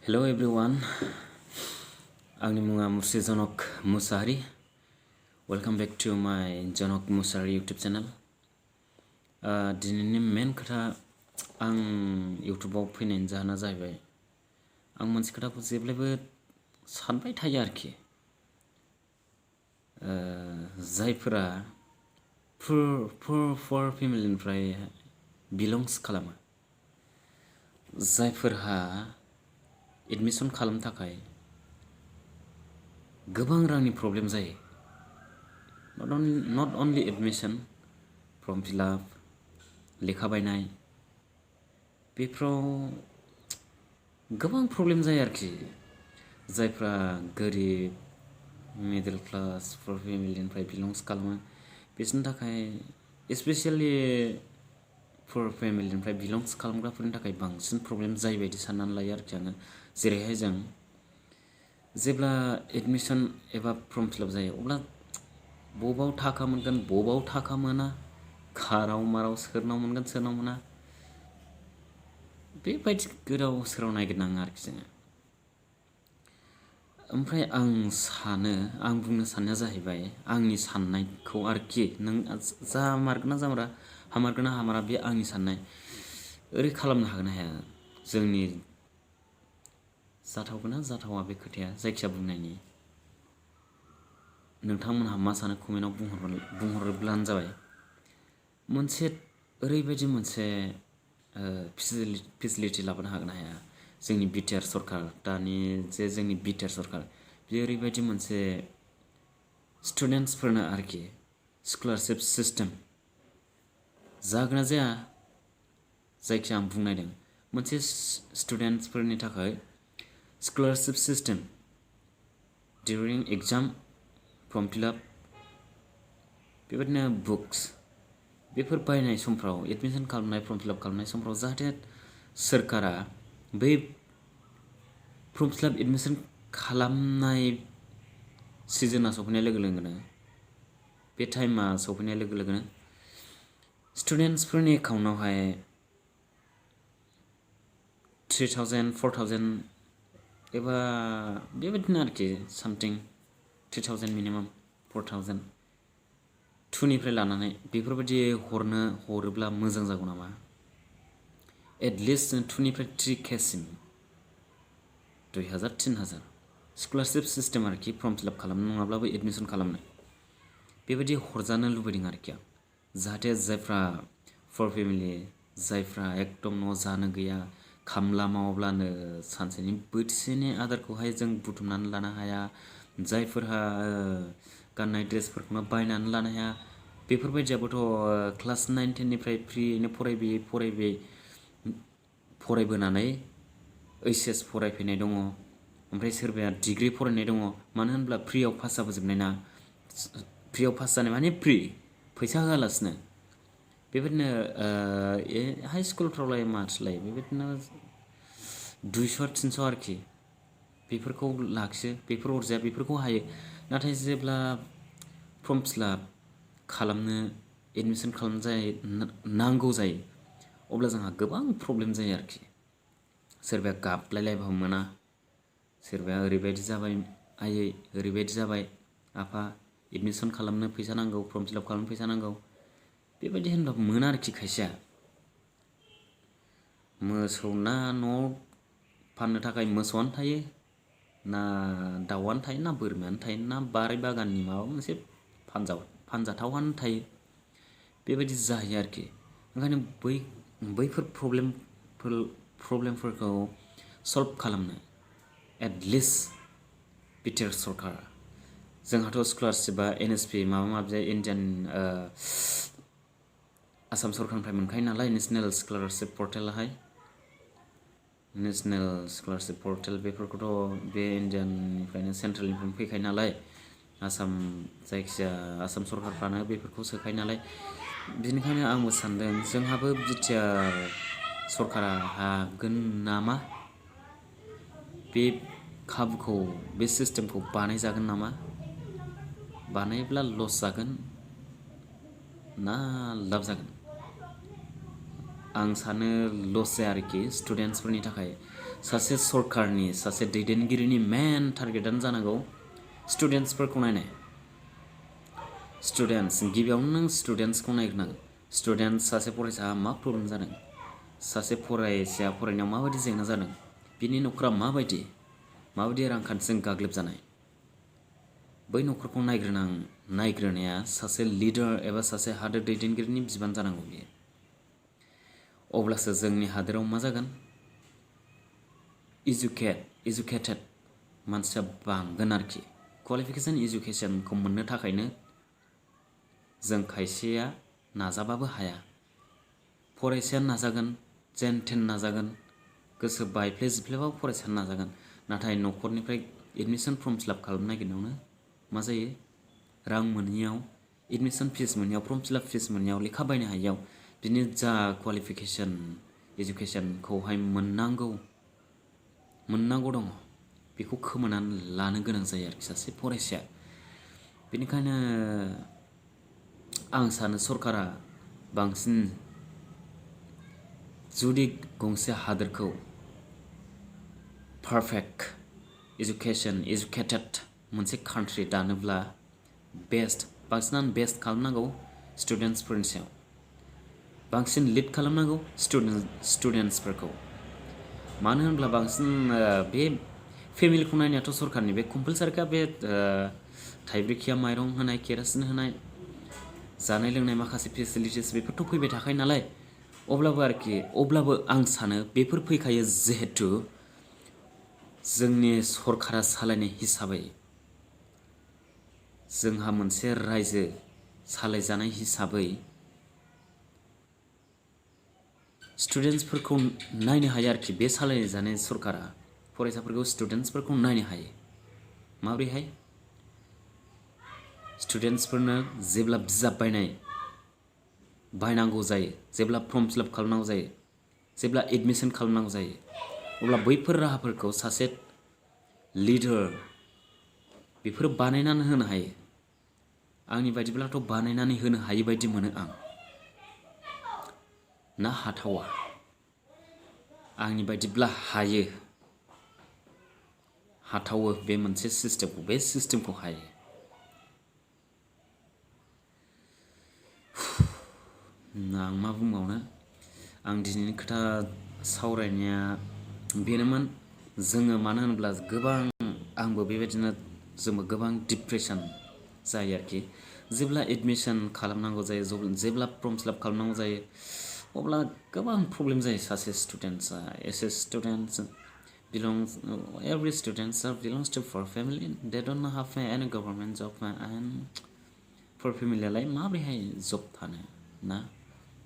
Hello everyone, आंनि मुङा मुर्शि जनक Mushahary. Welcome back to my Janak Musari YouTube channel. दिनैनि मेन खोथा आं YouTubeआव फैनायनि जाहोना जाहैबाय आं मोनसे खोथाखौ जेब्लायबो सानबाय थायो आरोखि जायफोरा पुर फेमिलिनिफ्राय बिलंस खालामो जायफोरहा एडमिशन खालामनो थाखाय गोबां रांनि प्रब्लेम जायो. Not only admission, form fill up, लेखा बायनाय बेफोराव गोबां प्रब्लेम जायो आरोखि. जायफ्रा गोरिब मिडल क्लास पुर फेमिलिनिफ्राय बिलंस खालामो बिसोरनि थाखाय स्पेसियेलि पुर फेमिलिनिफ्राय बिलंस खालामग्राफोरनि थाखाय बांसिन प्रब्लेम जायो बायदि साननानै लायो आरोखि आङो. जेरैहाय जों जेब्ला एडमिशन एबा फर्म फिलआप जायो अब्ला बबाव थाखा मोनगोन बबाव थाखा मोना, खाराव माराव सोरनाव मोनगोन सोरनाव मोना, बेबायदि गोदाव सोराव नागिरनाङो आरोखि जोङो. ओमफ्राय आं बुंनो साननाया जाहैबाय आंनि साननायखौ आरोखि. नों जामारगोन ना जामारा, हामारगोन ना हामारा, बे आंनि साननाय. ओरै खालामनो हागोन ना हाया? जोंनि जाथावगोन ना जाथावा बे खोथाया जायखिया बुंनायनि. नोंथांमोनहा मा सानो कमेन्टआव बुंहरोब्लानो जाबाय. मोनसे ओरैबायदि मोनसे फेसिलिटि लाबोनो हागोन ना हाया जोंनि बिटिआर सरकार, दानि जे जोंनि बिटिआर सरकार, बेयो ओरैबायदि मोनसे स्टुडेन्टसफोरनो आरोखि स्कलारशिप सिस्टेम जागोन ना जाया जायखिया आं बुंनायदों. मोनसे स्टुडेन्टसफोरनि थाखाय scholarship system during exam form fill up बेबायदिनो बुक्स बेफोर बायनाय समफ्राव एडमिशन खालामनाय फर्म फिलआप खालामनाय समफ्राव जाहाथे सोरखारा बै फर्म फिलआप एडमिशन खालामनाय सिजोना सफैनाय लोगो लोगोनो, बे टाइमा सफैनाय लोगो लोगोनो स्टुडेन्टसफोरनि एकाउन्टआवहाय 3,000 4,000 एबा बेबायदिनो आरोखि सामथिं 3,000 मिनिमाम 4,000 2निफ्राय लानानै बेफोरबायदि हरोब्ला मोजां जागौ नामा? एटलिस्ट 2निफ्राय 3Kसिम 2,000 3,000 स्कलारशिप सिस्टेम आरोखि फर्म फिलआप खालामनो नङाब्लाबो एडमिशन खालामनो बेबायदि हरजानो लुबैदों आरोखि आं. जाहाथे जायफ्रा पुर फेमिलि, जायफ्रा एकदम न' जानो गैया, खामला मावाब्लानो सानसेनि बोथिसेनि आदारखौहाय जों बुथुमनानै लानो हाया, जायफोरहा गाननाय ड्रेसफोरखौनो बायनानै लानो हाया, बेफोरबायदियाबोथ' क्लास 9 10निफ्राय फ्रियैनो फरायबोनानै HS फरायफैनाय दङ. ओमफ्राय सोरबाया डिग्री फरायनाय दङ. मानो होनब्ला फ्रियाव पास जाबोजोबनाय ना. फ्रियाव पास जानाय माने फ्रि, फैसा होआलासिनो. बेबायदिनो हाई स्कुलफ्रावलाय माथोलाय बेबायदिनो 200 300 आरोखि. बेफोरखौ लाखियो, बेफोर अरजाया, बेफोरखौ हायो. नाथाय जेब्ला फर्म फिलआप खालामनो एडमिशन नांगौ जायो अब्ला जोंहा गोबां प्रब्लेम जायो आरोखि. सोरबाया गाबलायलायबाबो मोना, सोरबाया ओरैबायदि जाबाय आयै ओरैबायदि जाबाय आफा एडमिशन खालामनो फैसा नांगौ, फर्म फिलआप खालामनो फैसा नांगौ, बेबायदि होनबाबो मोना आरोखि खायसेया. मोसौ ना न'आव फाननो थाखाय मोसौआनो थायो, ना दाउआनो थायो, ना बोरमायानो थायो, ना बारि बागाननि माबा मोनसे फानजाथावानो थायो, बेबायदि जाहैयो आरोखि. ओंखायनो बैफोर प्रब्लेमफोरखौ सल्भ खालामनो एटलिस्ट बिटिआर सरकार, जोंहाथ' स्कलारशिपआ NSP माबा माबि इन्डियान आसाम सरकारनिफ्राय मोनखायो नालाय, नेशनेल स्कलारशिप पर्टेलाहाय. नेशनेल स्कलारशिप पर्टेल बेफोरखौथ' बे इन्डियाननिफ्रायनो सेन्ट्रेलनिफ्रायनो फैखायो नालाय, जायखिजाया आसाम सरकारफ्रानो बेफोरखौ सोखायो नालाय. बिनिखायनो आंबो सानदों जोंहाबो बिटिआर सरकारा हागोन नामा बे खाबुखौ, बे सिस्टेमखौ बानायजागोन नामा? बानायब्ला लस जागोन ना लाब जागोन? आं सानो लस जाया आरोखि स्टुडेन्टसफोरनि थाखाय. सासे सरकारनि सासे दैदेनगिरिनि मेन टारगेटानो जानांगौ स्टुडेन्टसफोरखौ नायनाय स्टुडेन्टस गिबियावनो नों स्टुडेन्टसखौ नायग्रोनांगोन स्टुडेन्टस सासे फरायसाया मा प्रब्लेम जादों सासे फरायसाया फरायनायाव माबायदि जेंना जादों बिनि न'खरा माबायदि रांखान्थिजों गाग्लोबजानाय बै न'खरखौ नायग्रोनाया सासे लिडार एबा सासे हादोर दैदेनगिरिनि बिबान जानांगौ बियो अब्लासो जोंनि हादोराव मा जागोन इडुकेटेड मानसिया बांगोन आरोखि क्वालिफिकेसन इडुकेसनखौ मोननो थाखायनो जों खायसेया नाजाबाबो हाया फरायसाया नाजागोन जेन थेन नाजागोन गोसो बायफ्ले जिफ्लेबाबो फरायसाया नाजागोन नाथाय न'खरनिफ्राय एडमिसन फर्म फिलआप खालामनो नागिरनायावनो मा जायो रां मोनैयाव एडमिसन फिस मोनैयाव फर्म फिलआप फिस मोनैयाव लेखा बायनो हायैयाव बिनि जा क्वालिफिकेसन इडुकेसनखौहाय मोननांगौ दङ बेखौ खोमानानै लानो गोनां जायो आरोखि सासे फरायसाया बेनिखायनो आं सानो सरकारा बांसिन जुदि गंसे हादोरखौ पारफेक्ट इडुकेटेड मोनसे कान्ट्रि दानोब्ला बांसिनानो बेस्ट खालामनांगौ स्टुडेन्टसफोरनि सायाव बांसिन लिड खालामनांगौ स्टुडेन्टसफोरखौ मानो होनब्ला बांसिन बे फेमिलिखौ नायनायाथ' सरकारनि बे कम्पालसारिखा बे थाइब्रैखिया माइरं होनाय केरासिन होनाय जानाय लोंनाय माखासे फेसिलिटिस बेफोरथ' फैबाय थाखायो नालाय अब्लाबो आं सानो बेफोर फैखायो जिहेतु जोंनि सरकारा सालायनाय हिसाबै जोंहा मोनसे रायजो सालायजानाय हिसाबै स्टुडेन्टसफोरखौ नायनो हायो आरोखि बे सालायजानाय सरकारा फरायसाफोरखौ स्टुडेन्टसफोरखौ नायनो हायो माबोरैहाय स्टुडेन्टसफोरनो जेब्ला बिजाब बायनांगौ जायो जेब्ला फर्म फिलआप खालामनांगौ जायो जेब्ला एडमिसन खालामनांगौ जायो अब्ला बैफोर राहाफोरखौ सासे लिडार बेफोर बानायनानै होनो हायो आंनि बायदिब्लाथ' बानायनानै होनो हायै बायदि मोनो आं ना हाथावा आंनि बायदिब्ला हाथावो बे मोनसे सिस्टेमखौ हायो आं मा बुंबावनो आं दिनैनि खोथा सावरायनाया बेनोमोन जोङो मानो होनब्ला आंबो बेबायदिनो जोंबो गोबां डिप्रेसन जायो आरोखि जेब्ला एडमिसन खालामनांगौ जायो जेब्ला फर्म फिलआप खालामनांगौ जायो अब्ला गोबां प्रब्लेम जायो सासे स्टुडेन्टसा every student belongs to poor family they don't have any government job and poor family लाय माबोरैहाय जब थानो ना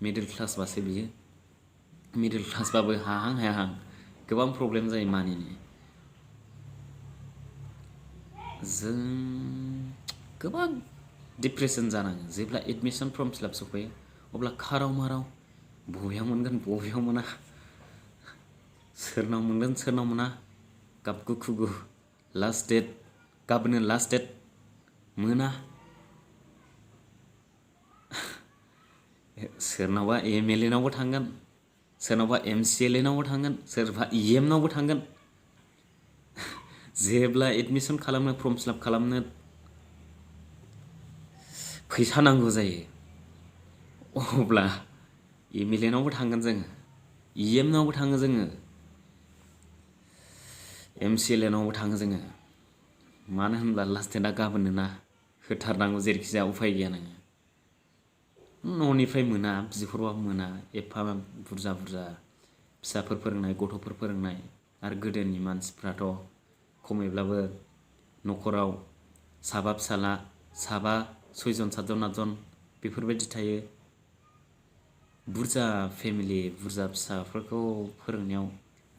मिडिल क्लासबासो बियो मिडिल क्लासबाबो हाहां गोबां प्रब्लेम जायो मानिनो जों गोबां डिप्रेसन जानाङो जेब्ला एडमिसन फर्म फिलआप सफैयो अब्ला खाराव माराव बबेयाव मोनगोन बबेयाव मोना सोरनाव मोनगोन सोरनाव मोना गाबगु खुगु गाबोनो लास्ट डेट मोना सोरनावबा MLA नावबो थांगोन सोरनावबा MCLA नावबो थांगोन सोरबा EM नावबो थांगोन जेब्ला एडमिसन खालामनो फर्म फिलआप खालामनो फैसा नांगौ जायो अब्ला MLA नावबो थांगोन जोङो EM नावबो थाङो जोङो MCLA नावबो थाङो जोङो मानो होनब्ला लास्ट डेटआ गाबोन ना होथारनांगौ जेरैखि जाया उफाय गैया नोङो न'निफ्राय मोना बिहरबाबो मोना एफा बुरजा फिसाफोर फोरोंनाय गथ'फोर फोरोंनाय आरो गोदोनि मानसिफ्राथ' खमैब्लाबो न'खराव साबा फिसाला साबा 6 जन 7 जन 8 जन बेफोरबायदि थायो बुरजा फेमिलि बुरजा फिसाफोरखौ फोरोंनायाव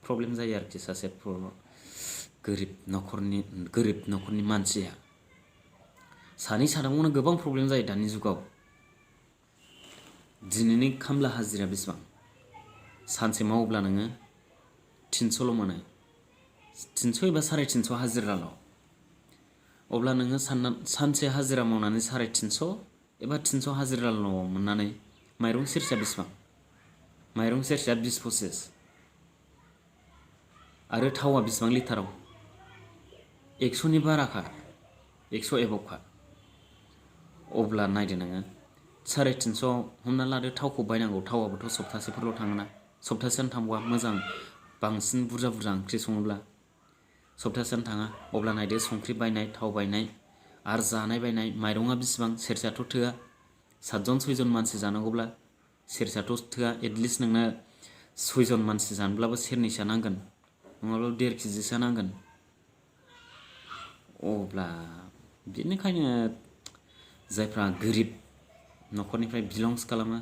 प्रब्लेम जायो आरोखि सासे गोरिब न'खरनि मानसिया सानै साथामावनो गोबां प्रब्लेम जायो दानि जुगाव दिनैनि खामला हाजिरा बेसेबां सानसे मावोब्ला नोङो 300ल' मोनो 300 एबा 350 हाजिराल' अब्ला नोङो सानसे हाजिरा मावनानै 350 एबा 300 हाजिराल' मोननानै माइरं सेरसेया बेसेबां माइरं सेरसेया 20-25 आरो थावा बेसेबां लिटाराव 100नि बाराखा 100 एबवखा अब्ला नायदो नोङो 350 हमना लादो थावखौ बायनांगौ थावाबोथ' सप्तासेफोरल' थाङोना सप्तासेयानो थांबावा मोजां बांसिन बुरजा ओंख्रि सङोब्ला सप्तासेयानो थाङा अब्ला नायदो संख्रि बायनाय थाव बायनाय आरो जानाय बायनाय माइरङा बेसेबां सेरसेयाथ' थोआ 7 जन 6 जन मानसि जानांगौब्ला सेरसेयाथ' थोआ एटलिस्ट नोंनो 6 जन मानसि जानोब्लाबो सेरनैसो नांगोन नङाब्ला 1.5 केजिसो नांगोन अब्ला बेनिखायनो जायफ्रा गोरिब न'खरनिफ्राय बिलंस खालामो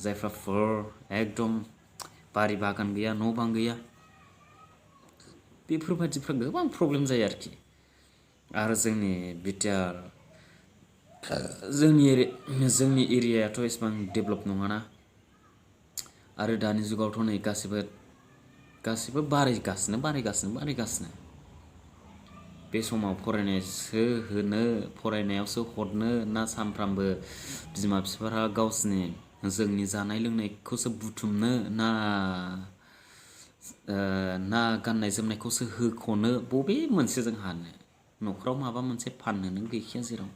जायफ्रा पुर एकदम बारि बागान गैया न' बां गैया बेफोरबायदिफ्रा गोबां प्रब्लेम जायो आरोखि आरो जोंनि बिटिआर जोंनि एरियायाथ' एसेबां डेभेलप नङाना आरो दानि जुगावथ' नै गासिबो बारायगासिनो बे समाव फरायनायसो होनो फरायनायावसो हरनो ना सानफ्रामबो बिमा बिफाफ्रा गावसिनि जोंनि जानाय लोंनायखौसो बुथुमनो ना गाननाय जोमनायखौसो होख'नो बबे मोनसे जोंहानो न'खराव माबा मोनसे फाननोनो गैखाया जेराव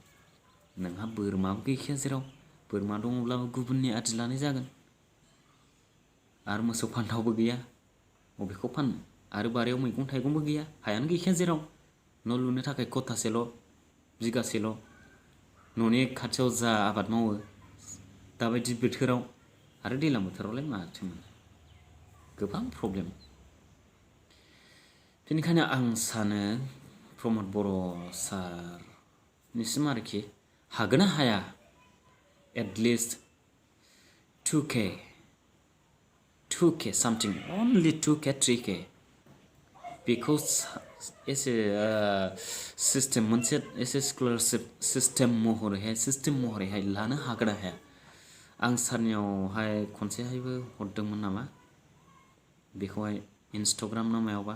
नोंहा बोरमाबो गैखाया जेराव बोरमा दङब्लाबो गुबुननि आदि लानाय जागोन आरो मोसौ फान्थावबो गैया बबेखौ फाननो आरो बारियाव मैगं थाइगंबो गैया हायानो गैखाया जेराव न' लुनो थाखाय खथासेल' बिगासेल' न'नि खाथियाव जा आबाद मावो दाबायदि बोथोराव आरो दैज्लां बोथोरावलाय माथो मोनो गोबां प्रब्लेम बेनिखायनो आं सानो प्रमद बर' सारनिसिम आरोखि हागोन ना हाया at least 2K something only 2K 3K बेखौ एसे सिस्टेम मोनसे एसे स्कलारशिप सिस्टेम महरैहाय लानो हागोन ना हाया आं सारनियावहाय खनसेहायबो हरदोंमोन नामा बेखौहाय इन्स्टाग्राम ना मायावबा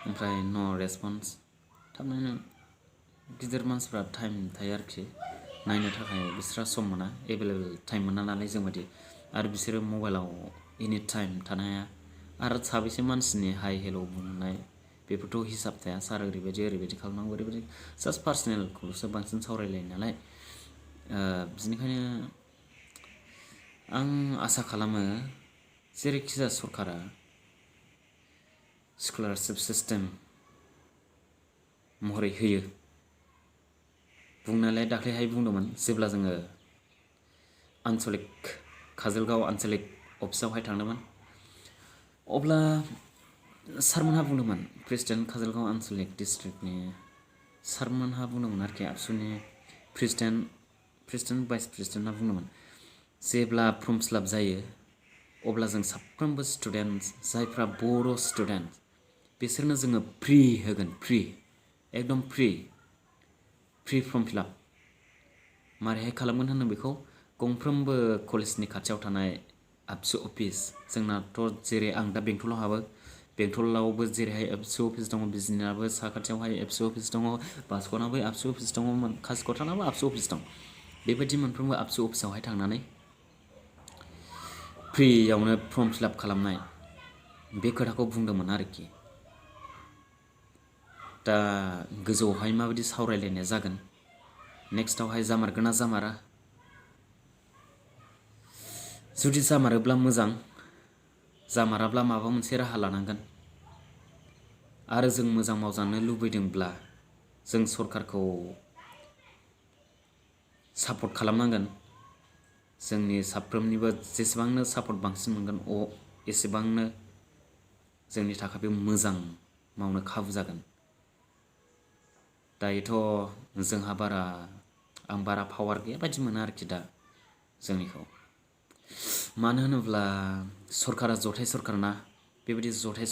ओमफ्राय नो रेसपन्स थारमाने गिदिर मानसिफ्रा टाइम थायो आरोखि नायनो थाखाय बिस्रा सम मोना एभेलेबल टाइम मोना नालाय जोंबायदि आरो बिसोरो मबाइलाव एनि टाइम थानो हाया आरो साबेसे मानसिनि हाय हेल' बुंनाय बेफोरथ' हिसाब थाया सार ओरैबायदि खालामनांगौ ओरैबायदि जास्ट पार्सनेलखौल'सो बांसिन सावरायलायो नालाय बिनिखायनो आं आसा खालामो जेरैखि जाया सरकारा स्कलारशिप सिस्टेम महरै होयो बुंनायलाय दाख्लैहाय बुंदोंमोन जेब्ला जोङो काजलगाव आन्चलिक अफिसावहाय थांदोंमोन अब्ला सारमोनहा बुंदोंमोन प्रेसिडेन्ट काजलगाव आन्चलिक डिस्ट्रिक्टनि सारमोनहा बुंदोंमोन आरोखि आबसुनि प्रेसिडेन्ट भाइस प्रेसिडेन्टआ बुंदोंमोन जेब्ला फर्म फिलाप जायो अब्ला जों साफ्रोमबो स्टुडेन्ट जायफ्रा बर' स्टुडेन्ट बिसोरनो जोङो फ्रि होगोन एकदम फ्रि फर्म फिलाप मारैहाय खालामगोन होनो बेखौ गंफ्रोमबो कलेजनि खाथियाव थानाय आबसु अफिस जोंनाथ' जेरै आं दा बेंटलाव हाबो बेंटलावबो जेरैहाय आबसु अफिस दङ बिजनियाबो साखाथियावहाय आबसु अफिस दङ बासक'नाबो आबसु अफिस दङ कासिक'त्रानाबो आबसु अफिस दं बेबायदि मोनफ्रोमबो आबसु अफिसावहाय थांनानै फ्रियावनो फर्म फिलाप खालामनाय बे खोथाखौ बुंदोंमोन आरोखि दा गोजौआवहाय माबायदि सावरायलायनाय जागोन नेक्स्टआवहाय जामारगोन ना जामारा जुदि जामारोब्ला मोजां जामाराब्ला माबा मोनसे राहा लानांगोन आरो जों मोजां मावजानो लुबैदोंब्ला जों सरकारखौ सापर्ट खालामनांगोन जोंनि साफ्रोमनिबो जेसेबांनो सापर्ट बांसिन मोनगोन एसेबांनो जोंनि थाखाय बे मोजां मावनो खाबु जागोन दायोथ' जोंहा आं बारा पावार गैया बायदि मोनो आरोखि दा जोंनिखौ मानो होनोब्ला सरकारा जथाय सरकार ना बेबायदि जथाय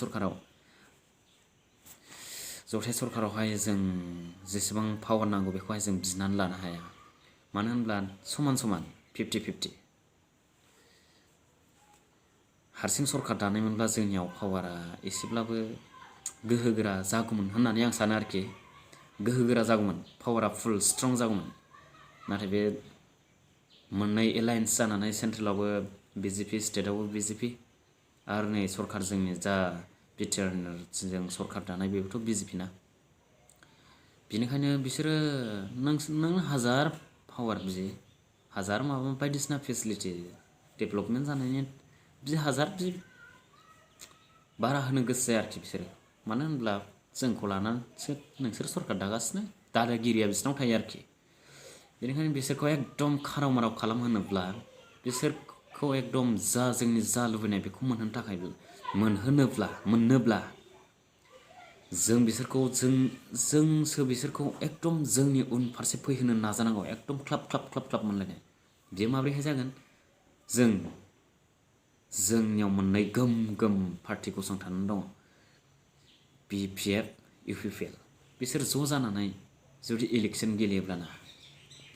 सरकारावहाय जों जेसेबां पावार नांगौ बेखौहाय जों बिनानै लानो हाया मानो होनब्ला समान 50-50 हारसिं सरकार दानायमोनब्ला जोंनियाव पावारा एसेब्लाबो गोहोगोरा जागौमोन होननानै आं सानो आरोखि गोहोगोरा जागौमोन पावारा फुल स्ट्रं जागौमोन नाथाय बे मोननै एलायन्स जानानै सेन्ट्रेलावबो बिजेपि स्टेटआवबो बिजेपि आरो नै सरकार जोंनि जा बिटिआरजों सरकार दानाय बेबोथ' बिजेपि ना बेनिखायनो बिसोरो नों हाजार पावार बियो हाजार माबा बायदिसिना फेसिलिटि डेभेलपमेन्ट जानायनि बि हाजार बि बारा होनो गोसो जाया आरोखि बिसोरो मानो होनब्ला जोंखौ लानानैसो नोंसोर सरकार दागासिनो दादागिरिया बिसिनाव थायो आरोखि बेनिखायनो बिसोरखौ एकदम खाराव माराव खालामहोनोब्ला बिसोरखौ एकदम जोंनि जा लुबैनाय बेखौ मोनहोनो थाखाय मोननोब्ला जों बिसोरखौ जोंसो बिसोरखौ एकदम जोंनि उन फारसे फैहोनो नाजानांगौ एकदम ख्लाब मोनलायनाय बेयो माब्रैहाय जागोन जोंनियाव मोननै गोम पार्टि गसंथानानै दङ बिपिएफ इउपिपिएल बिसोर ज' जानानै जुदि इलेक्सन गेलेयोब्लाना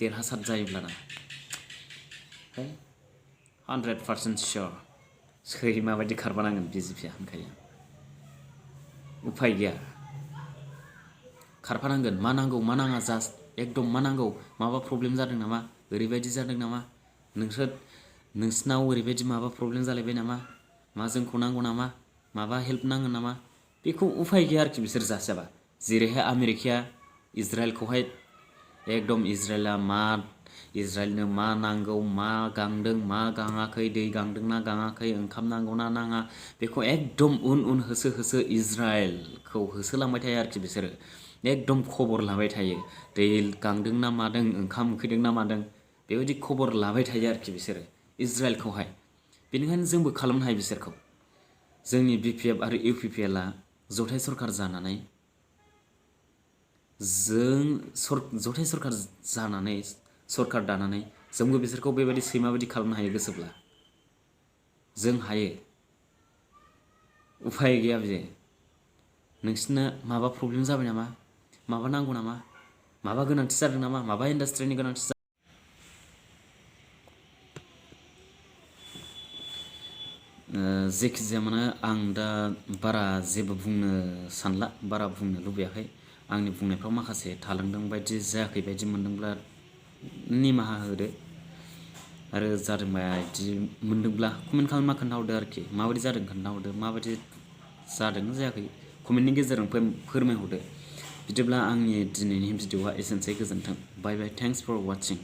देरहासार जायोब्लाना 100% सियर सैमा बायदि खारबानांगोन बिजेपिया होनखायो उफाय गैया खारफानांगोन मा नांगौ मा नाङा जास्ट एकदम मा नांगौ माबा प्रब्लेम जादों नामा ओरैबायदि जादों नामा नोंसिनाव ओरैबायदि माबा प्रब्लेम जालायबाय नामा मा जोंखौ नांगौ नामा माबा हेल्प नांगोन नामा बेखौ उफाय गैया आरोखि बिसोर जासियाबा जेरैहाय आमेरिकाया इजराइलखौहाय एकदम इजराइलनो मा नांगौ मा गांदों मा गाङाखै दै गांदोंना गाङाखै ओंखाम नांगौना नाङा बेखौ एकदम उन होसो इजराइलखौ होसोलांबाय थायो आरोखि बिसोरो एकदम खबर लाबाय थायो दै गांदोंना मादों ओंखाम उखैदोंना मादों बेबायदि खबर लाबाय थायो आरोखि बिसोरो इजराइलखौहाय बेनिखायनो जोंबो खालामनो हायो बिसोरखौ जोंनि बिपिएफ आरो इउपिपिएलआ जथाय सरकार जानानै जथाय सरकार जानानै सरकार दानानै जोंबो बिसोरखौ बेबायदि सैमा बायदि खालामनो हायो गोसोब्ला जों हायो उफाय गैया बियो नोंसिनो माबा प्रब्लेम जाबाय नामा माबा नांगौ नामा माबा गोनांथि जादों नामा माबा इन्डास्ट्रिनि गोनांथि जादों जेखि जाया मानो आं दा बारा जेबो बुंनो सानला बारा बुंनो लुबैयाखै आंनि बुंनायफ्राव माखासे थालांदों बायदि जायाखै बायदि मोनदोंब्ला निमाहा होदो आरो जादों बायदि मोनदोंब्ला कमेन्ट खालामना खोन्थाहरदो आरोखि माबायदि जादों खोन्थाहरदो माबायदि जादों जायाखै कमेन्टनि गेजेरजों फोरमायहरदो बिदिब्ला आंनि दिनैनि भिडिअआ एसेनोसै गोजोन्थों बाय बाय थेंक्स फर वाचिं